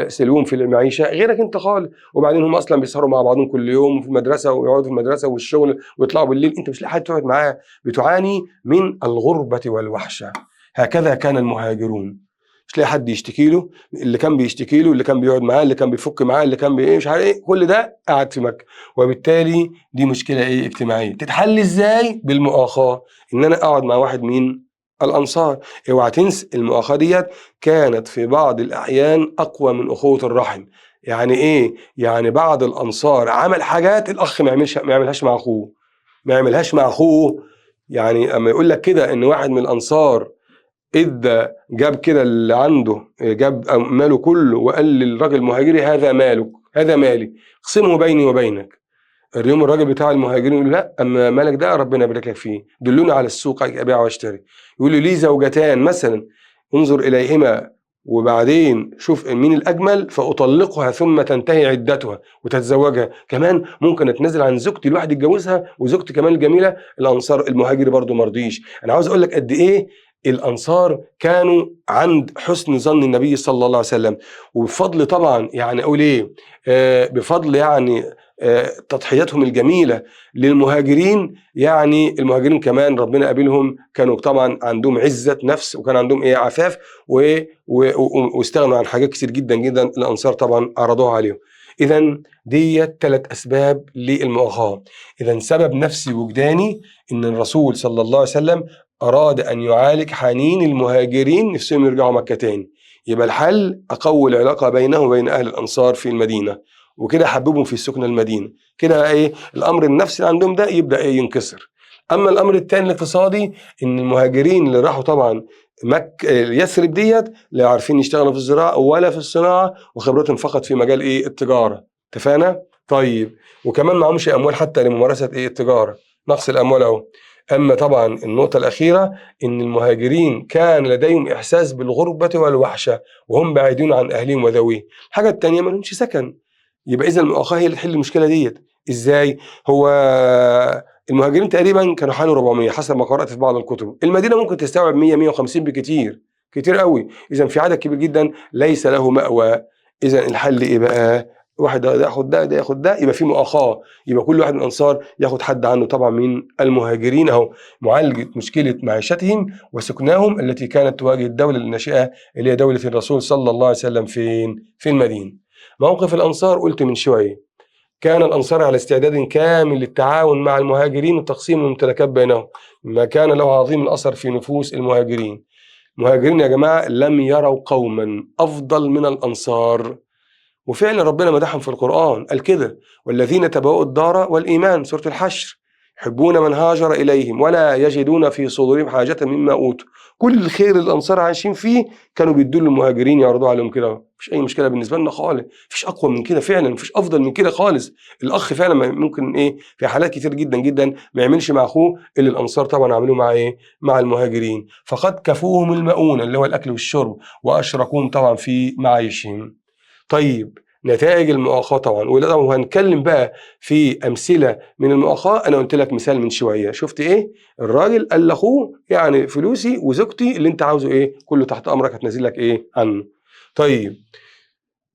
سلوهم في المعيشة غيرك انت خالص. وبعدين هم اصلا بيسهروا مع بعضهم كل يوم في المدرسة، ويقعدوا في المدرسة والشغل ويطلعوا بالليل، انت مش لاقي حد تقعد معاه، بتعاني من الغربة والوحشه. هكذا كان المهاجرون، مش لاقي حد يشتكي له، اللي كان بيشتكي له، اللي كان بيقعد معاه، اللي كان بيفك معاه، اللي كان بي مش عارف ايه، كل ده قاعد في مكة. وبالتالي دي مشكلة ايه؟ اجتماعية. تتحل ازاي؟ بالمؤاخاه، ان انا اقعد مع واحد من الانصار. اوعى تنسى المؤاخاه ديت كانت في بعض الاحيان اقوى من اخوه الرحم. يعني ايه؟ يعني بعض الانصار عمل حاجات الاخ ما يعملهاش مع اخوه، ما يعملهاش مع اخوه. يعني اما يقول لك كده ان واحد من الانصار ادى، جاب كده اللي عنده، جاب ماله كله وقال للراجل المهاجري هذا مالك، هذا مالي، اقسمه بيني وبينك. اليوم الراجل بتاع المهاجرين يقول لا، اما مالك ده ربنا يبارك لك فيه، دلوني على السوق ابيع واشتري. يقول له لي زوجتان مثلا، انظر اليهما وبعدين شوف مين الاجمل فاطلقها ثم تنتهي عدتها وتتزوجها. كمان ممكن اتنازل عن زوجتي، الواحد يتجوزها وزوجتي كمان الجميلة. الانصار المهاجر برضو مرضيش. انا عاوز اقول لك قد ايه الأنصار كانوا عند حسن ظن النبي صلى الله عليه وسلم، وبفضل طبعا يعني أقول إيه، بفضل يعني تضحياتهم الجميلة للمهاجرين. يعني المهاجرين كمان ربنا قابلهم، كانوا طبعا عندهم عزة نفس وكان عندهم إيه عفاف، واستغنوا عن حاجات كتير جدا جدا الأنصار طبعا عرضوها عليهم. إذا دي 3 أسباب للمؤاخاة. إذا سبب نفسي وجداني، إن الرسول صلى الله عليه وسلم أراد أن يعالج حنين المهاجرين نفسهم يرجعوا مكة تاني. يبقى الحل أقوي العلاقة بينه وبين أهل الأنصار في المدينة، وكده حببهم في سكن المدينة، كده إيه الأمر النفسي اللي عندهم ده يبدأ إيه ينكسر. أما الأمر الثاني الاقتصادي، إن المهاجرين اللي راحوا طبعا مكة يثرب ديت لا عارفين يشتغلوا في الزراعة ولا في الصناعة، وخبرتهم فقط في مجال إيه التجارة. اتفقنا؟ طيب وكمان معهمش أموال حتى لممارسة إيه التجارة، نقص الأموال أهو. أما طبعا النقطة الأخيرة، إن المهاجرين كان لديهم إحساس بالغربة والوحشة وهم بعيدون عن أهلهم وذويهم. الحاجة التانية ما لهمش سكن. يبقى إذا المؤاخاة هي اللي تحل المشكلة ديت. إزاي؟ هو المهاجرين تقريبا كانوا حوالي 400 حسب ما قرأت في بعض الكتب. المدينة ممكن تستوعب 100 150 بكتير، كتير قوي. اذا في عدد كبير جدا ليس له مأوى. اذا الحل ايه بقى؟ واحد ياخد ده، ده ياخد ده، يبقى في مؤاخاة، يبقى كل واحد من الانصار ياخد حد عنه طبعا من المهاجرين اهو. معالجة مشكلة معيشتهم وسكناهم التي كانت تواجه الدولة الناشئة اللي هي دولة الرسول صلى الله عليه وسلم فين؟ في المدينة. موقف الانصار قلت من شوية، كان الأنصار على استعداد كامل للتعاون مع المهاجرين وتقسيم الممتلكات بينهم، ما كان له عظيم الأثر في نفوس المهاجرين. المهاجرين يا جماعة لم يروا قوما أفضل من الأنصار، وفعلا ربنا مدحهم في القرآن، قال كده: والذين تبوأوا الدار والإيمان، سورة الحشر، يحبون من هاجر إليهم ولا يجدون في صدورهم حاجة مما أوتوا. كل الخير اللي الأنصار عايشين فيه كانوا بيدوا للمهاجرين، يعرضوه عليهم كده، مفيش أي مشكلة بالنسبة لنا خالص، مفيش أقوى من كده فعلا، مفيش أفضل من كده خالص. الأخ فعلا ممكن إيه في حالات كتير جدا جدا ما يعملش مع أخوه اللي الأنصار طبعا عملوه مع إيه؟ مع المهاجرين. فقد كفوهم المؤونة اللي هو الأكل والشرب، وأشركوهم طبعا في معايشهم. طيب نتائج المؤاخاة طبعا، وهنتكلم بقى في أمثلة من المؤاخاة. أنا قلت لك مثال من شوية، شفت إيه؟ الراجل قال لأخوه يعني فلوسي وزوجتي اللي أنت عاوزه إيه؟ كله تحت أمرك، هتنزل لك إيه عنه. طيب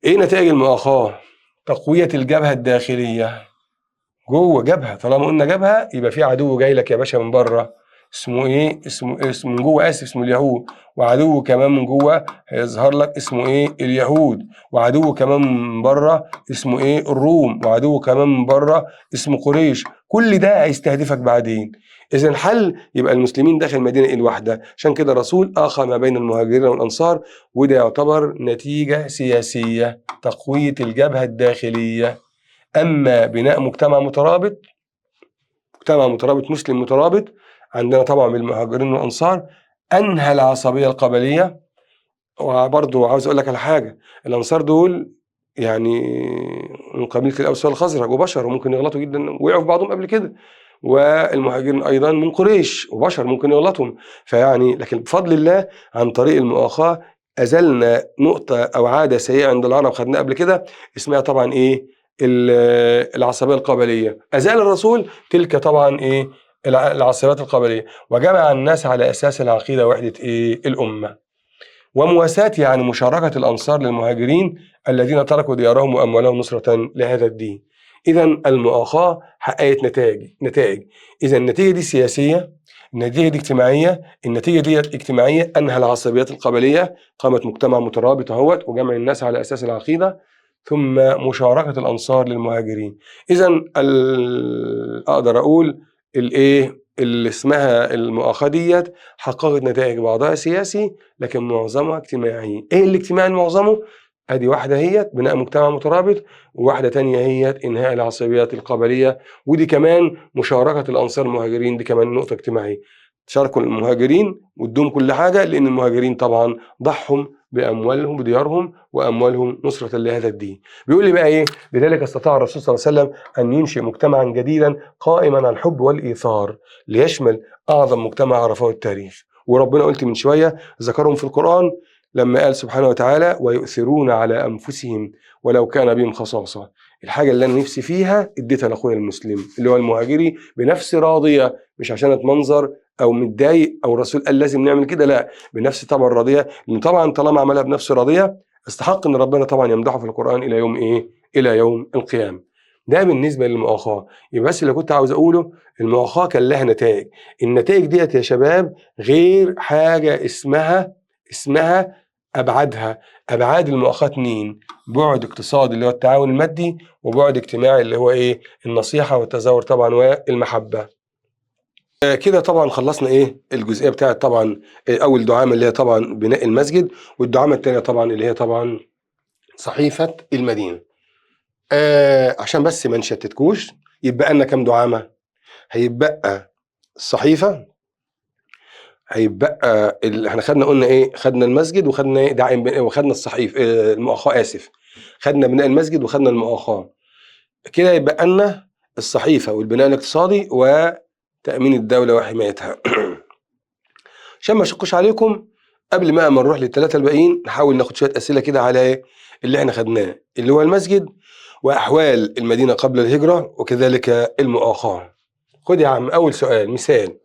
إيه نتائج المؤاخاة؟ تقوية الجبهة الداخلية. جوه جبهة، طالما قلنا جبهة يبقى في عدو جاي لك يا باشا من بره، اسمه ايه؟ اسمه من جوه، اسف، اسمه اليهود. وعدو كمان من جوه هيظهر لك اسمه ايه؟ اليهود. وعدو كمان من بره اسمه ايه؟ الروم. وعدو كمان من بره اسمه قريش. كل ده هيستهدفك بعدين. اذا الحل يبقى المسلمين داخل المدينة ايه؟ الواحدة. عشان كده الرسول اخى ما بين المهاجرين والانصار، وده يعتبر نتيجة سياسية، تقوية الجبهة الداخلية. اما بناء مجتمع مترابط، مجتمع مترابط مسلم مترابط، عندنا طبعا بالمهاجرين والانصار انهى العصبية القبلية. وبرضه عاوز اقول لك على حاجة، الانصار دول يعني من قبيلة الاوس والخزرج وبشر وممكن يغلطوا جدا، وقعوا في بعضهم قبل كده. والمهاجرين ايضا من قريش وبشر ممكن يغلطهم، فيعني لكن بفضل الله عن طريق المؤاخاه ازلنا نقطة او عادة سيئه عند العرب خدناها قبل كده، اسمها طبعا ايه؟ العصبية القبلية. ازال الرسول تلك طبعا ايه؟ العصبيات القبلية، وجمع الناس على اساس العقيدة وحده ايه؟ الامة. ومواساة يعني مشاركة الانصار للمهاجرين الذين تركوا ديارهم واموالهم نصره لهذا الدين. اذا المؤاخاه حققت نتائج. اذا النتيجة دي سياسية، النتيجة دي اجتماعية، النتيجة دي اجتماعية، انهى العصبيات القبلية، قامت مجتمع مترابط اهوت وجمع الناس على اساس العقيدة، ثم مشاركة الانصار للمهاجرين. اذا اقدر اقول الايه اللي اسمها المؤاخاه ديت حققت نتائج بعضها سياسي لكن معظمها اجتماعي. ايه الاجتماعي معظمه؟ ادي واحدة هي بناء مجتمع مترابط، وواحدة تانية هي انهاء العصبيات القبلية، ودي كمان مشاركة الانصار المهاجرين، دي كمان نقطة اجتماعية. شاركوا المهاجرين وادوهم كل حاجة، لان المهاجرين طبعا ضحوا باموالهم بديارهم واموالهم نصره لهذا الدين. بيقول لي بقى ايه؟ لذلك استطاع الرسول صلى الله عليه وسلم ان ينشئ مجتمعا جديدا قائما على الحب والايثار ليشمل اعظم مجتمع عرفه التاريخ. وربنا قلت من شوية ذكرهم في القران لما قال سبحانه وتعالى: ويؤثرون على انفسهم ولو كان بهم خصاصة. الحاجة اللي انا نفسي فيها اديتها لاخويا المسلم اللي هو المهاجري بنفس راضية، مش عشان اتمنظر او متضايق او الرسول قال لازم نعمل كده، لا، بنفس طبعا راضية، لان طبعا طالما عملها بنفس راضية استحق ان ربنا طبعا يمدحه في القران الى يوم ايه؟ الى يوم القيامة. ده بالنسبة للمؤاخاه. يبقى بس اللي كنت عاوز اقوله، المؤاخاه كان لها نتائج. النتائج ديت يا شباب غير حاجة اسمها ابعادها. ابعاد المؤاخاه اتنين: بعد اقتصادي اللي هو التعاون المادي، وبعد اجتماعي اللي هو ايه؟ النصيحة والتزاور طبعا والمحبة. كده طبعا خلصنا ايه الجزئية بتاعت طبعا اول دعامة اللي هي طبعا بناء المسجد، والدعامه الثانية طبعا اللي هي طبعا صحيفة المدينة. عشان بس ما نشتتكوش، يبقى لنا كام دعامة؟ هيبقى الصحيفة، هيبقى احنا خدنا قلنا ايه؟ خدنا المسجد وخدنا ايه؟ داعم وخدنا الصحيفة، المؤاخاه، اسف، خدنا بناء المسجد وخدنا المؤاخاه. كده يبقى لنا الصحيفة والبناء الاقتصادي وتأمين الدولة وحمايتها. عشان ما اشقش عليكم، قبل ما نروح للثلاثة الباقيين نحاول ناخد شوية أسئلة كده على اللي احنا خدناه، اللي هو المسجد وأحوال المدينة قبل الهجرة وكذلك المؤاخاة. خد يا عم اول سؤال مثال.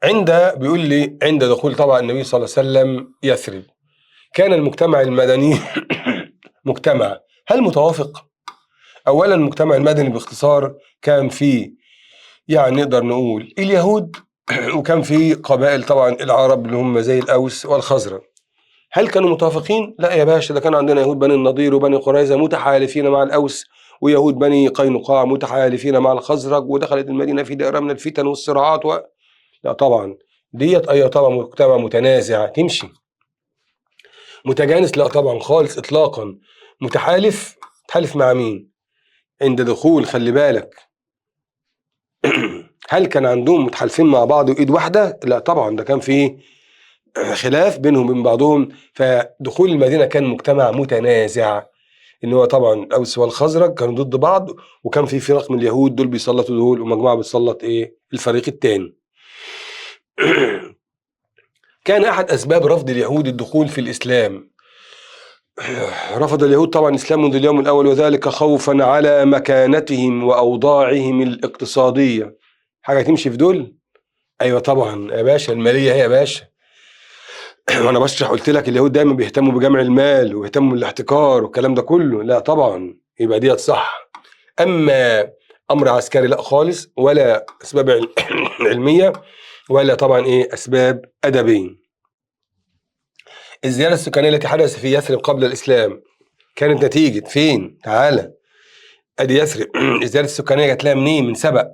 عند بيقول لي عند دخول طبعا النبي صلى الله عليه وسلم يثرب كان المجتمع المدني مجتمع هل متوافق؟ اولا المجتمع المدني باختصار كان فيه يعني نقدر نقول اليهود، وكان فيه قبائل طبعا العرب اللي هم زي الاوس والخزرج. هل كانوا متوافقين؟ لا يا باشا، ده كان عندنا يهود بني النضير وبني قريظة متحالفين مع الاوس، ويهود بني قينقاع متحالفين مع الخزرج، ودخلت المدينة في دائرة من الفتن والصراعات لا طبعا ديت ايوه طبعا مجتمع متنازع تمشي. متجانس؟ لا طبعا خالص اطلاقا. متحالف؟ تحالف مع مين؟ عند دخول، خلي بالك. هل كان عندهم متحالفين مع بعض وايد واحدة؟ لا طبعا، ده كان في خلاف بينهم وبين بعضهم. فدخول المدينة كان مجتمع متنازع، ان هو طبعا الاوس والخزرج كانوا ضد بعض، وكان في فرق من اليهود دول بيسلطوا دول، ومجموعة بتسلط ايه الفريق الثاني. كان احد اسباب رفض اليهود الدخول في الاسلام، رفض اليهود طبعا الاسلام منذ اليوم الاول، وذلك خوفا على مكانتهم واوضاعهم الاقتصادية. حاجة تمشي في دول؟ ايوه طبعا يا باشا، المالية هي يا باشا. وانا بشرح قلت لك اليهود دايما بيهتموا بجمع المال ويهتموا بالاحتكار والكلام ده كله. لا طبعا يبقى ديت صح. اما امر عسكري لا خالص، ولا اسباب علمية، ولا طبعا ايه اسباب ادبية. الزيادة السكانية التي حدثت في يثرب قبل الاسلام كانت نتيجة فين؟ تعالى ادي يثرب. الزيادة السكانية جت لها منين؟ من سبأ.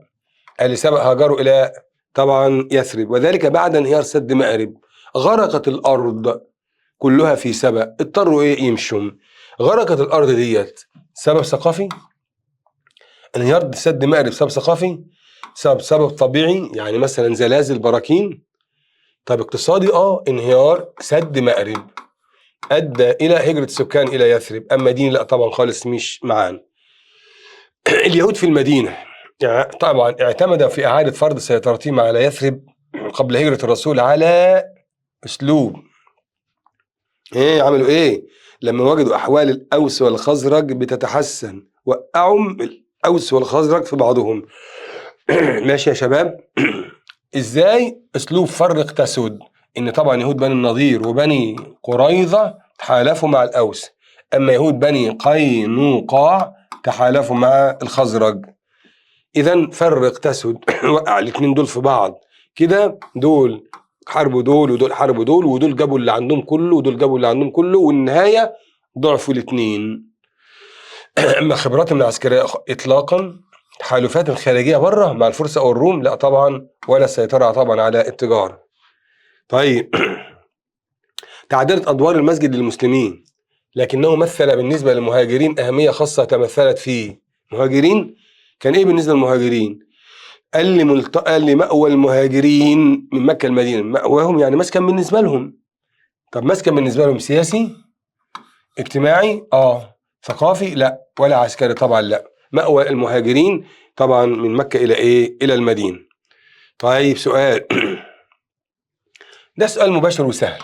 اهل سبأ هاجروا الى طبعا يثرب، وذلك بعد انهيار سد مأرب. غرقت الارض كلها في سبأ، اضطروا ايه يمشوا. غرقت الارض ديت سبب ثقافي؟ انهيار سد مأرب سبب ثقافي؟ سبب طبيعي يعني مثلا زلازل براكين؟ طب اقتصادي؟ انهيار سد مأرب ادى الى هجرة السكان الى يثرب. اما دين لا طبعا خالص مش معانا. اليهود في المدينة طبعا اعتمد في اعادة فرض سيطرتهم على يثرب قبل هجرة الرسول على اسلوب ايه؟ عملوا ايه؟ لما وجدوا احوال الاوس والخزرج بتتحسن وقعوا الاوس والخزرج في بعضهم. ماشي يا شباب. ازاي؟ اسلوب فرق تسد، ان طبعا يهود بني النضير وبني قريظة تحالفوا مع الاوس، اما يهود بني قينقاع تحالفوا مع الخزرج. اذا فرق تسد، وقع الاثنين دول في بعض كده، دول حاربوا دول ودول حاربوا دول، ودول جابوا اللي عندهم كله ودول جابوا اللي عندهم كله، والنهاية ضعفوا الاثنين. اما خبراتهم العسكرية اطلاقا، تحالفات الخارجية بره مع الفرس او الروم لا طبعا، ولا السيطرة طبعا على التجارة. طيب تعدلت ادوار المسجد للمسلمين، لكنه مثل بالنسبة للمهاجرين اهمية خاصة تمثلت فيه. مهاجرين كان ايه بالنسبة للمهاجرين؟ قال لي مأوى المهاجرين من مكة المدينة، مأواهم يعني مسكن بالنسبة لهم. طب مسكن بالنسبة لهم سياسي؟ اجتماعي؟ ثقافي؟ لا، ولا عسكري طبعا لا. مأوى المهاجرين طبعا من مكة إلى إيه؟ إلى المدينة. طيب سؤال ده سؤال مباشر وسهل.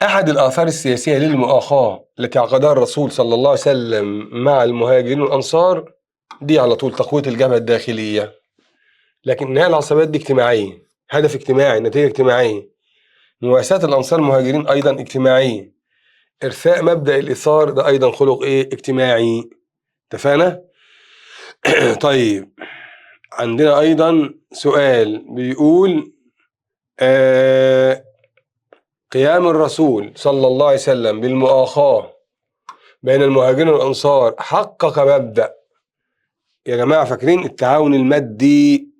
أحد الآثار السياسية للمؤاخاة التي عقدها الرسول صلى الله عليه وسلم مع المهاجرين والأنصار دي على طول تقوية الجبهة الداخلية. لكن نهاية العصبيات دي اجتماعية، هدف اجتماعي، نتيجة اجتماعية. مواساة الأنصار المهاجرين أيضا اجتماعية. إرثاء مبدأ الإيثار ده أيضا خلق إيه؟ اجتماعي. اتفقنا؟ طيب عندنا أيضا سؤال بيقول قيام الرسول صلى الله عليه وسلم بالمؤاخاة بين المهاجرين والأنصار حقق مبدأ. يا جماعة فاكرين التعاون المادي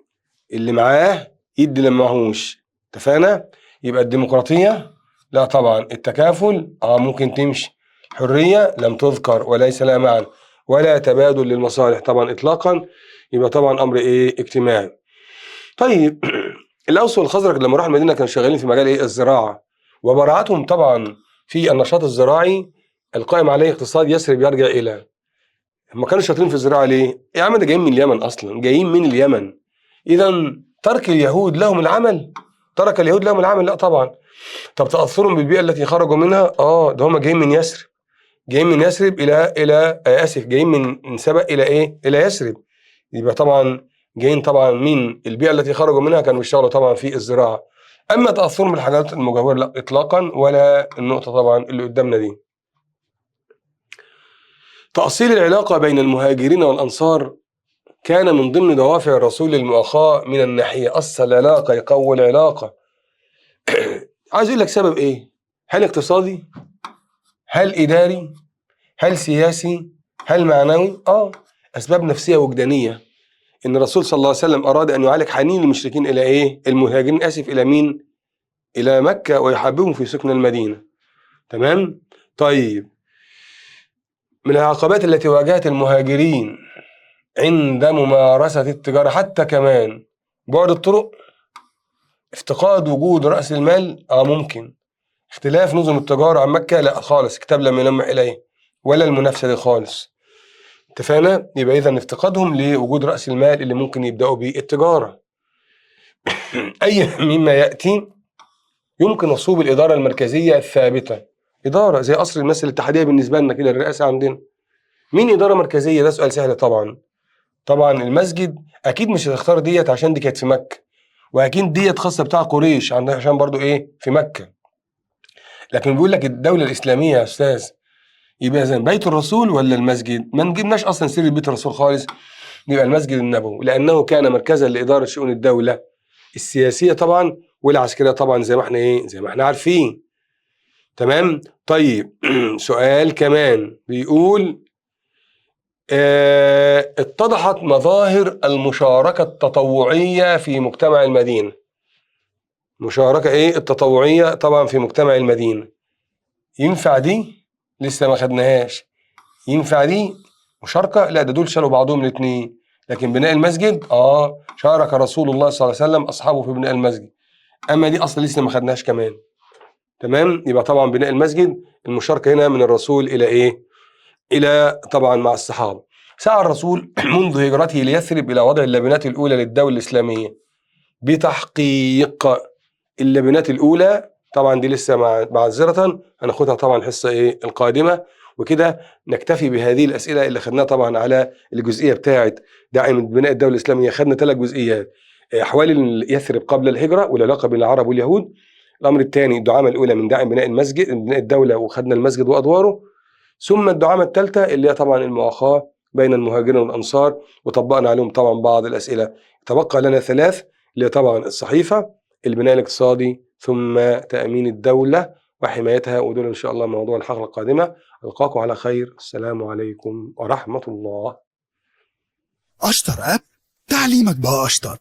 اللي معاه يدي اللي معهوش، اتفقنا؟ يبقى الديمقراطية لا طبعا، التكافل ممكن تمشي، حرية لم تذكر وليس لها معنى، ولا تبادل للمصالح طبعا اطلاقا، يبقى طبعا امر ايه؟ اجتماعي. طيب الاوس والخزرج لما راحوا المدينة كانوا شغالين في مجال ايه؟ الزراعة، وبراعتهم طبعا في النشاط الزراعي القائم عليه اقتصاد يثرب يرجع الى. هم كانوا شاطرين في الزراعة ليه؟ يا عم ده جايين من اليمن اصلا، جايين من اليمن. اذا ترك اليهود لهم العمل، ترك اليهود لهم العمل؟ لا طبعا. طب تاثرهم بالبيئة التي خرجوا منها؟ ده هم جايين من يثرب، جايين من يثرب الى اسف، جايين من سبأ الى ايه؟ الى يثرب. يبقى طبعا جايين طبعا من البيئة التي خرجوا منها، كانوا بيشتغلوا طبعا في الزراعة. اما تاثرهم بالحاجات المجاورة لا اطلاقا، ولا النقطة طبعا اللي قدامنا دي. تأصيل العلاقة بين المهاجرين والأنصار كان من ضمن دوافع الرسول للمؤاخاة من الناحية. أصل العلاقة، يقوي العلاقة. عايز أقول لك سبب إيه؟ هل اقتصادي؟ هل إداري؟ هل سياسي؟ هل معنوي؟ أسباب نفسية وجدانية. إن الرسول صلى الله عليه وسلم أراد أن يعالج حنين المشركين إلى إيه؟ المهاجرين آسف، إلى مين؟ إلى مكة، ويحببهم في سكن المدينة. تمام؟ طيب، من العقبات التي واجهت المهاجرين عند ممارسة التجارة حتى كمان بعد الطرق، افتقاد وجود رأس المال، ممكن اختلاف نظم التجارة عن مكة، لا خالص، الكتاب لم يلمح إليه، ولا المنافسة دي خالص. اتفقنا؟ يبقى إذا افتقادهم لوجود رأس المال اللي ممكن يبدأوا به التجارة. أي مما يأتي يمكن نصوب الإدارة المركزية الثابتة. إدارة زي قصر المثل الاتحادية بالنسبة لنا كده، الرئاسة عندنا. مين إدارة مركزية؟ ده سؤال سهل طبعا. طبعا المسجد أكيد مش هتختار ديت عشان دي كانت في مكة، وأكيد ديت خاصة بتاع قريش عشان برضو إيه في مكة. لكن بيقول لك الدولة الإسلامية يا أستاذ، يبقى زي بيت الرسول ولا المسجد؟ ما نجيبناش أصلا سيرة بيت الرسول خالص، يبقى المسجد النبوي، لأنه كان مركزا لإدارة شؤون الدولة السياسية طبعا والعسكرية طبعا، زي ما احنا إيه، زي ما احنا عارفين. تمام؟ طيب سؤال كمان بيقول اتضحت مظاهر المشاركة التطوعية في مجتمع المدينة. مشاركة ايه التطوعية طبعا في مجتمع المدينة. ينفع دي؟ لسه ما خدناهاش. ينفع دي مشاركة؟ لا، ده دول شالوا بعضهم الاثنين. لكن بناء المسجد شارك رسول الله صلى الله عليه وسلم اصحابه في بناء المسجد. اما دي اصلا لسه ما خدناهاش كمان. تمام؟ يبقى طبعا بناء المسجد المشاركة هنا من الرسول الى ايه؟ الى طبعا مع الصحابة. سعى الرسول منذ هجرته ليثرب الى وضع اللبنات الاولى للدولة الاسلامية بتحقيق اللبنات الاولى. طبعا دي لسه معذرة هناخدها طبعا الحصة ايه القادمة. وكده نكتفي بهذه الاسئلة اللي خدناها طبعا على الجزئية بتاعه داعم بناء الدولة الاسلامية. خدنا 3 جزئيات: احوال يثرب قبل الهجرة والعلاقة بين العرب واليهود. الامر الثاني الدعامه الاولى من داعم بناء المسجد، بناء الدولة، وخدنا المسجد وادواره. ثم الدعامه الثالثة اللي هي طبعا المؤاخاه بين المهاجرين والانصار، وطبقنا عليهم طبعا بعض الاسئلة. تبقى لنا 3 اللي هي طبعا الصحيفة، البناء الاقتصادي، ثم تامين الدولة وحمايتها، ودول ان شاء الله موضوع الحلقة القادمة. القاكم على خير، السلام عليكم ورحمة الله. أشطر أب، تعليمك بقى أشطر.